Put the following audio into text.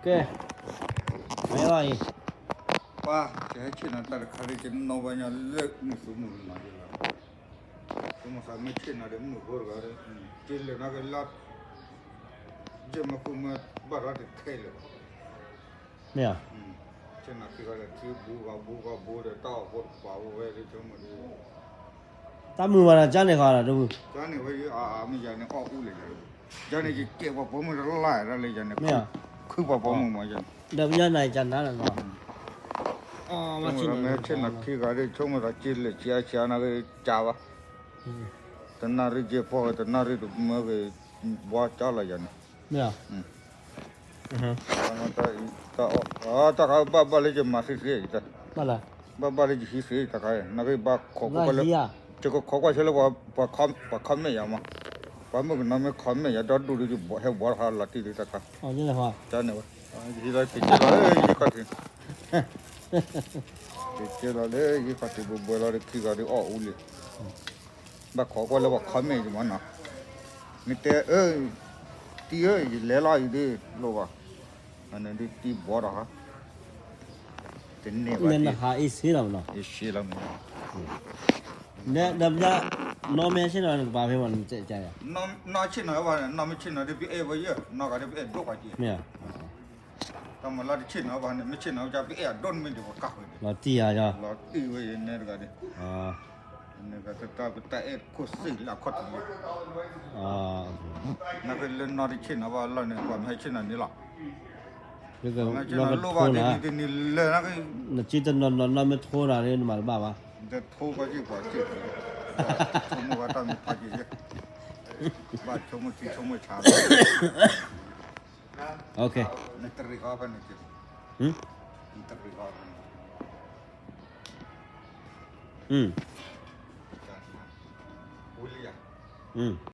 ကဲ, မ့ၢ်ဘၣ်အံၤ, ပှၤ, ကဟဲဆ့ၣ်နီၤတၢ်တခါဒ်ကနီၣ်ဘၣ်ညီလၢမုၢ်သူမုၢ်နီၤယလီၤ, သုမုၢ်သးမ့ၢ်ဆ့ၣ်နီၤဒီးမုၢ်ဖိတဂၤဒီး, က့လၢာ်နီၣ်က့ၤလၢ, ယဲၢ်မ့ၢ်ဃုမ့ၢ်ဘၣ်ထီၣ်တခဲလၢာ်, မ့ၢ်ဧါ, ဆ့ၣ်နီၤခံဂၤဒီးထံဘူးဂၤဘူးဂၤဘူးဒီး တၢ်အီၣ်ဖိတပာ်ဝဲဝဲဒ်ဆိကမိၣ်ဒ် တၢ်မုာ်ဘၣ်ဒီးကၢန့ၣ်ဃီဒီးတမုာ်, ကၢန့ၣ်ဝဲယအမ့ၢ်ယၤန့ၣ်အီၣ်အူလၢယၤန့ၣ်, ယၤန့ၣ်ယကဲပှၤပိာ်မုၣ်တလၢ်ဒၣ်လၢယၤန့ၣ်, ခုပှၤပိာ်မုၣ်မ့ၢ်ယၤန့ၣ်, ဒီးပညါနၤကနၤလီၤနီၤ, မ့ၢ်ဆ့ၣ်နီၤခံဂၤဒ်ဆိကမိၣ်သးက့လၢာ်ဆံးအါဆံးအါနီၣ်က့ၤကၢဘၣ်, တနၣ်ရံၣ်က့ၤဖီၣ်ဂ့ၤ တနၣ်ရံၣ်တမၢဂ့ၤ, ဘှီကၢလီၤယၤန့ၣ်, မ့ၢ် တၢ်ခါဘၣ်ဘၣ်လၢယမၤသ့သ့, ဘၣ်ဘၣ်လၢယဟံးသ့တၢ်ခါ, နကဘၣ်ခိးကွၢ်လၢ, ယကခိးကွၢ်ဆၢလၢပှၤ comment ယၤမး, ပှၤမုၣ်ကနီၤမ့ၢ် comment ယၤ ဒီဒူၣ်ဒီးယဟဲဘှီတခါလီၤတံၢ်လံတၢ်ခါ, ကန့ၣ်ဝဲ, ယဟံးလီၤက့ၤကဲလီၤလၢယခီၣ်ထံး, က့ၤကဲလီၤလၢယခီၣ်ထံးဘှဲဘှဲလီၤဒီးခံဂၤဒီးအီၣ်အူလံ ဘၣ်ခိးကွၢ်လၢပှၤ comment ယမးနီၤ, မ့ၢ်တဲ, တံၢ်ဧၢ, ယလဲၤလီၤအံၤဒ်လိၣ်ဘၣ်, အန့ၣ်ဒ်တံၢ်ဘှီဒီး, တန့ၢ်ဘၣ်, အ့ၣ်လီၤမ့ၢ်, ဒီးပျၢ်, နီၢ်မ့ၢ်ဆ့ၣ်နီၤတပာ်ဖဲမး, နီၢ်ဆ့ၣ်နီၤဘၣ်, နီၢ်မ့ၢ်ဆ့ၣ်နီၤဒီးပအဲၣ်ဝဲယဲၢ်, နီၢ်ဂၤဒီးပအဲၣ်ဒိၣ်ပှၤက့ၤ, မ့ၢ် တၢ်မၤလၢတဆ့ၣ်နီၤဘၣ်န့ၣ် မ့ၢ်ဆ့ၣ်နီၤဝဲဒ်ပအဲၣ်အဒိၣ်န့ၣ်မ့ၢ်ဒ်ပှၤကၢ်ဃုာ်န့ၣ်, လီၤတံၢ်ယၤ, လီၤတံၢ်ဝဲယဲၢ်န့ၣ်တဂၤဒ်, နကတၢၢ်ပတၢ်အဲၣ်ခိၣ်သ့ၣ်လၢအခီၣ်ထံးလံ, နကလၢနီၢ်တဆ့ၣ်နီၤဘၣ်လီၤန့ၣ် ပှၤမ့ၢ်ဟဲဆ့ၣ်နီၤန့ၣ်လီၤ, ပှၤမ့ၢ်ဆ့ၣ်နီၤလိၣ်ဘၣ်တနံၤတနံၤလၢနက, နကံတနီၤနီၤနီၢ်မ့ၢ်ထိနၤန့ၣ် နမၤတဘၣ်ဘၣ်, နတထိဘၣ်က့ၤပှၤက့ၤ, ဆိကမိၣ်ဘၣ်တၢ်မ့ၢ်ဖးက့ၤယဲၢ်, ဘၣ်ဆိကမိၣ်ထံဆိကမိၣ်ဆး နတရံးဃီဖဲန့ၣ်, နတရံးဃီဖဲန့ၣ်, ဝံၤလံယၤ,